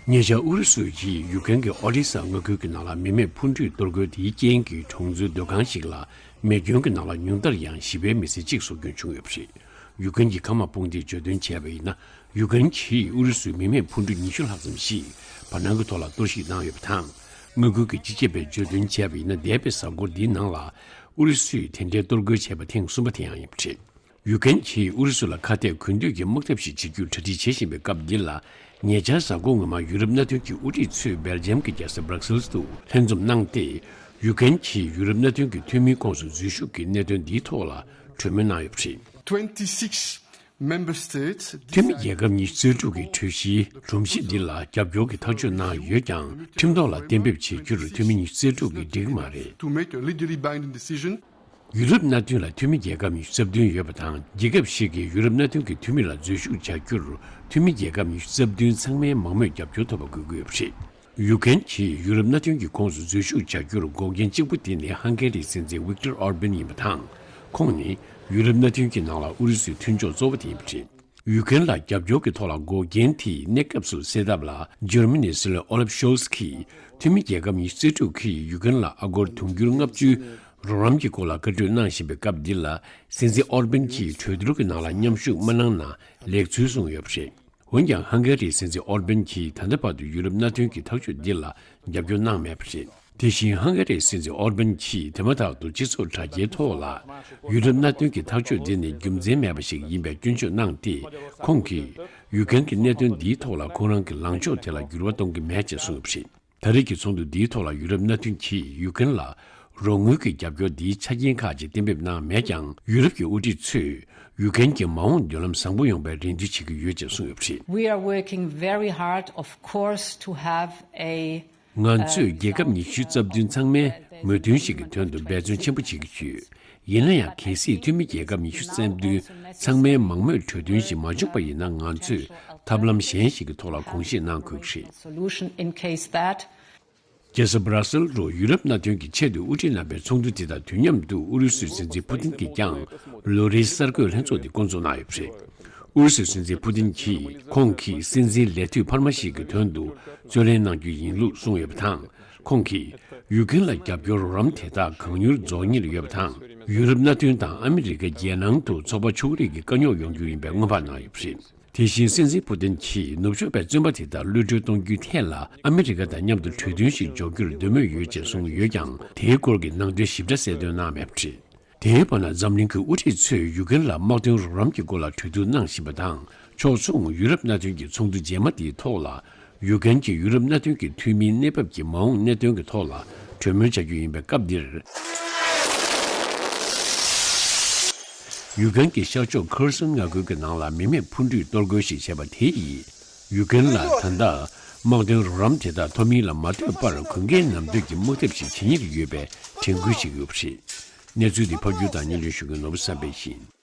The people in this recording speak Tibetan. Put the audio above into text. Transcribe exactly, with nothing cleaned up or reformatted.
ཉེ་ཆར་ཨུ་རུ་སུ་ཡིས་ཡུ་ཀེན་གྱི་ཨོ་ཌི་ས་མངའ་ཁུལ་གྱི་ནང་ལ་མི་མེད་འཕུར་འགྲུལ་གཏོར་རྒོལ་དེའི་རྐྱེན་གྱིས་གྲོང་ཚོའི་སྡོད་ཁང་ཞིག་ལ་མེ་སྐྱོན་གྱི་ནང་ལ་ཉུང་མཐར་ཡང་བཞི་པའི་མི་ཚེ་གཅིག་སྲོག་སྐྱོན་བྱུང་ཡོད་པ་རེད། ཡུ་ཀེན་གྱི་མཁའ་དམག་དཔུང་སྡེས་བརྗོད་དོན་བྱས་པ་ཡིན་ན། ཡུ་ཀེན་གྱིས་ཨུ་རུ་སུའི་མི་མེད་འཕུར་འགྲུལ་ཉི་ཤུ་ལྷག་ཙམ་ཞིག་བར་སྣང་གི་ཐོག་ལ་གཏོར་བཤིག་གནང་ཡོད་པ་དང་། མངའ་ཁུལ་གྱི་སྤྱི་ཁྱབ་པས་བརྗོད་དོན་བྱས་པ་ཡིན་ན། འདས་པའི་གཟའ་འཁོར་འདིའི་ནང་ལ་ཨུ་རུ་སུས་དེ་འདྲའི་གཏོར་རྒོལ་བྱས་པ་ཐེངས་གསུམ་པ་དེ་ཡང་ཡིན་པ་རེད། ཡུ་ཀེན་གྱིས་ཨུ་རུ་སུ་ལ་ཁ་གཏད་གུན་འདུས་ཀྱི་དམག་འཐབ་ཞིག་བྱེད་རྒྱུར་གྲ་སྒྲིག་བྱེད་བཞིན་པའི་སྐབས་འདི་ལ། ཉེ་ཆར་གཟའ་འཁོར་སྔོན་མ་ཡུ་རོབ་མནའ་མཐུན་གྱི་དབུ་ཁྲིད་ཚོས་སྦེལ་ཇམ་གྱི་རྒྱལ་ས་སྦྲག་སེལ་དུ་ལྷན་འཛོམས་གནང་སྟེ། ཡུ་ཀེན་གྱིས་ཡུ་རོབ་མནའ་མཐུན་གྱི་འཐུས་མིའི་ཁོངས་སུ་འཛུལ་ཞུགས་ཀྱི་གནད་དོན་འདིའི་ཐོག་ལ་གྲོས་མོལ་གནང་ཡོད་པ་རེད། Twenty-six member states འཐུས་མི་རྒྱལ་ཁབ་ཉི་ཤུ་རྩ་དྲུག་གི་གྲོས་གཞིའི་སྒྲོམ་གཞི་འདི་ལ་རྒྱབ་སྐྱོར་གྱི་ཐག་གཅོད་གནང་ཡོད་ཀྱང་། ཁྲིམས་ཐོག་ལ་གཏན་འབེབས་བྱེད་རྒྱུར་འཐུས་མི་ཉི་ཤུ་རྩ་དྲུག་གིས་འགྲིག་གི་མ་རེད། To make a legally binding decision. ཡུ་རོབ་མནའ་མཐུན་ལ་འཐུས་མི་རྒྱལ་ཁབ་ཉི་ཤུ་རྩ་བདུན་ཡོད་པ་དང་། རྒྱལ་ཁབ་ཞིག་གིས་ཡུ་རོབ་མནའ་མཐུན་གྱི་འཐུས་མི་ལ་འཛུལ་ཞུགས་བྱ་རྒྱུར་འཐུས་མི་རྒྱལ་ཁབ་ཉི་ཤུ་རྩ་བདུན་ཚང་མའི་མང་མོས་རྒྱབ་སྐྱོར་ཐོབ་པ་དགོས་ཀྱི་ཡོད་པ་རེད། ཡུ་ཀེན་གྱིས་ཡུ་རོབ་མནའ་མཐུན་གྱི་ཁོངས་སུ་འཛུལ་ཞུགས་བྱ་རྒྱུར་འགོག་རྐྱེན་གཅིག་པུ་དེ་ནི་ཧང་གེ་རིའི་སྲིད་འཛིན་ཝིག་ཏོར་ཨོར་བན་ཡིན་པ་དང་། ཁོང་ནི་ཡུ་རོབ་མནའ་མཐུན་གྱི་ནང་ལ་ཨུ་རུ་སུའི་མཐུན་ཕྱོགས་གཙོ་བོ་དེ་ཡིན་པ་རེད། ཡུ་ཀེན་ལ་རྒྱབ་སྐྱོར་གྱི་ཐོག་ལ་འགོག་རྐྱེན་དེ་གནས་སྐབས་སུ་སེལ་ཐབས་ལ། འཇར་མ་ནིའི་སྲིད་བློན་ཨོ་ལབ་ཤོལ་ཚ་གིས་འཐུས་མི་རྒྱལ་ཁབ་ཉི་ཤུ་རྩ་དྲུག་གིས་ཡུ་ཀེན་ལ་ཨ་སྒོར་དུང་ཕྱུར་ལྔ་བཅུ་རོགས་རམ་གྱི་སྐོར་ལ་བཀའ་འཁྲོལ་གནང་བཞིན་པའི་སྐབས་འདི་ལ། སྲིད་འཛིན་ཨོར་བན་གྱིས་གྲོས་བསྡུར་གྱི་ནང་ལ་མཉམ་ཞུགས་མ་གནང་ན་ལེགས་ཚུལ་གསུངས་ཡོད་པ་རེད། འོན་ཀྱང་། ཧང་གེ་རིའི་སྲིད་འཛིན་ཨོར་བན་གྱིས་ད་ལྟ་བར་དུ་ཡུ་རོབ་མནའ་མཐུན་གྱི་ཐག་གཅོད་འདི་ལ་རྒྱབ་སྐྱོར་གནང་མེད་པ་རེད། དེ་བཞིན། ཧང་གེ་རིའི་སྲིད་འཛིན་ཨོར་བན་གྱིས་དེ་མ་ཐག་ཏུ་སྤྱི་ཚོགས་དྲ་རྒྱའི་ཐོག་ལ། ཡུ་རོབ་མནའ་མཐུན་གྱི་ཐག་གཅོད་འདི་ནི་རྒྱུ་མཚན་མེད་པ་ཞིག་ཡིན་པའི་སྐྱོན་བརྗོད་གནང་སྟེ། ཁོང་གིས་ཡུ་ཀེན་གྱི་གནད་དོན་འདིའི་ཐོག་ལ་ཁོང་རང་གི་ལངས་ཕྱོགས་དེ་ལ་འགྱུར་བ་གཏོང་གི་མེད་ཅེས་གསུངས་ཡོད་པ་རེད། ད་རེས་ཀྱི་ཚོགས་འདུ་འདིའི་ཐོག་ལ་ཡུ་རོབ་མནའ་མཐུན་གྱིས་ཡུ་ཀེན་ལ་རོགས་དངུལ་གྱི་རྒྱབ་སྐྱོར་འདིའི་ཆ་རྐྱེན་ཁག་ཅིག་གཏན་འབེབས་གནང་མེད་ཀྱང་། ཡུ་རོབ་ཀྱི་དབུ་ཁྲིད་ཚོས་ཡུ་ཀེན་གྱི་མ་འོངས་མདུན་ལམ་བཟང་པོ་ཡོང་བའི་རེ་འདུན་བྱེད་ཀྱི་ཡོད་ཅེས་གསུངས་ཡོད་པ་རེད། We are working very hard, of course, to have a ང་ཚོས་རྒྱལ་ཁབ་ཉི་ཤུ་རྩ་བདུན་ཚང་མའི་མོས་མཐུན་ཞིག་གི་དོན་དུ་འབད་བརྩོན་ཆེན་པོ་བྱེད་ཀྱི་ཡོད། ཡིན་ན་ཡང་། གལ་སྲིད་འཐུས་མི་རྒྱལ་ཁབ་ཉི་ཤུ་རྩ་བདུན་ཚང་མའི་མང་མོས་གྲོས་མཐུན་ཞིག་མ་བྱུང་པ་ཡིན་ན། ང་ཚོས་ཐབས་ལམ་གཞན་ཞིག་གི་ཐོག་ལ་དགོངས་བཞེས་གནང་དགོས་ཀྱི་རེད། Solution in case that རྒྱལ་ས་སྦ་ར་སེལ་རུ་ཡུ་རོབ་མནའ་མཐུན་གྱི་ཆེས་མཐོའི་དབུ་ཁྲིད་རྣམ་པའི་ཚོགས་འདུ་དེ་དང་དུས་མཉམ་དུ། ཨུ་རུ་སུའི་སྲིད་འཛིན་ཕུ་ཏིན་གྱིས་ཀྱང་ལོ་རེའི་གསར་འགོད་ལྷན་ཚོགས་དེ་བསྐོང་ཚོགས་གནང་ཡོད་པ་རེད། ཨུ་རུ་སུའི་སྲིད་འཛིན་ཕུ་ཏིན་གྱིས་ཁོང་གིས་སྲིད་འཛིན་ལས་དུས་འཕར་མ་ཞིག་གི་དོན་དུ་རྩོད་ལེན་གནང་རྒྱུ་ཡིན་ལུགས་གསུངས་ཡོད་པ་དང་། ཁོང་གིས་ཡུ་ཀེན་ལ་རྒྱབ་སྐྱོར་རོགས་རམ་དེ་དག་གང་མྱུར་རྫོགས་ཉེར་ཡོད་པ་དང་། ཡུ་རོབ་མནའ་མཐུན་དང་ཨ་མི་རི་ཀ་རྒྱལ་ནང་དུ་ཚོགས་པ་ཕྱོགས་རིས་ཀྱི་དཀའ་རྙོག་ཡོང་རྒྱུ་ཡིན་པའི་སྔོན་དཔག་གནང་ཡོད་པ་རེད། དེ་བཞིན། སྲིད་འཛིན་ཕུ་ཏིན་གྱིས་ནུབ་ཕྱོགས་པའི་བཙོན་པ་དེ་དག་གློད་གྲོལ་གཏོང་རྒྱུའི་ཐད་ལ་ཨ་མི་རི་ཀ་དང་མཉམ་དུ་གྲོས་མཐུན་ཞིག་འཇོག་རྒྱུར་འདོད་མོས་ཡོད་ཅེས་གསུངས་ཡོད་ཀྱང་། དེའི་སྐོར་གྱི་ནང་དོན་ཞིབ་ཕྲ་གསལ་སྟོན་གནང་མེད་པ་རེད། དེའི་བར་ན། འཛམ་གླིང་གི་དབུ་ཁྲིད་ཚོས་ཡུ་ཀེན་ལ་དམག་དོན་རོགས་རམ་གྱི་སྐོར་ལ་གྲོས་བསྡུར་གནང་བཞིན་པ་དང་། ཕྱོགས་མཚུངས། ཡུ་རོབ་མནའ་མཐུན་གྱི་ཚོགས་འདུ་རྗེས་མ་དེའི་ཐོག་ལ། ཡུ་ཀེན་གྱིས་ཡུ་རོབ་མནའ་མཐུན་གྱི་འཐུས་མིའི་གནས་བབ་ཀྱི་མ་འོངས་གནད་དོན་གྱི་ཐོག་ལ་གྲོས་མོལ་བྱ་རྒྱུ་ཡིན་པའི་སྐབས་འདིར། ཡུ་ཀེན་གྱི་ཤར་ཕྱོགས་ཁེར་སོན་མངའ་ཁུལ་གྱི་ནང་ལ་མི་མེད་འཕུར་འགྲུལ་གཏོར་རྒོལ་ཞིག་བྱས་པ་དེ་ཡིས། ཡུ་ཀེན་ལ་ད་ལྟ་དམག་དོན་རོགས་རམ་དེ་དག་ཐོབ་མིན་ལ་མ་ལྟོས་པར། གུན་གྱིས་ནམ་དུས་ཀྱི་དམག་འཐབ་ཞིག་བྱེད་ཉེར་ཡོད་པའི་དྲན་སྐུལ་ཞིག་ཡོད་པ་རེད། གནས་ཚུལ་འདི་ཕབ་སྒྱུར་དང་སྙན་སྒྲོན་ཞུ་མཁན་ནོར་བུ་བསམ་འཕེལ་ཡིན།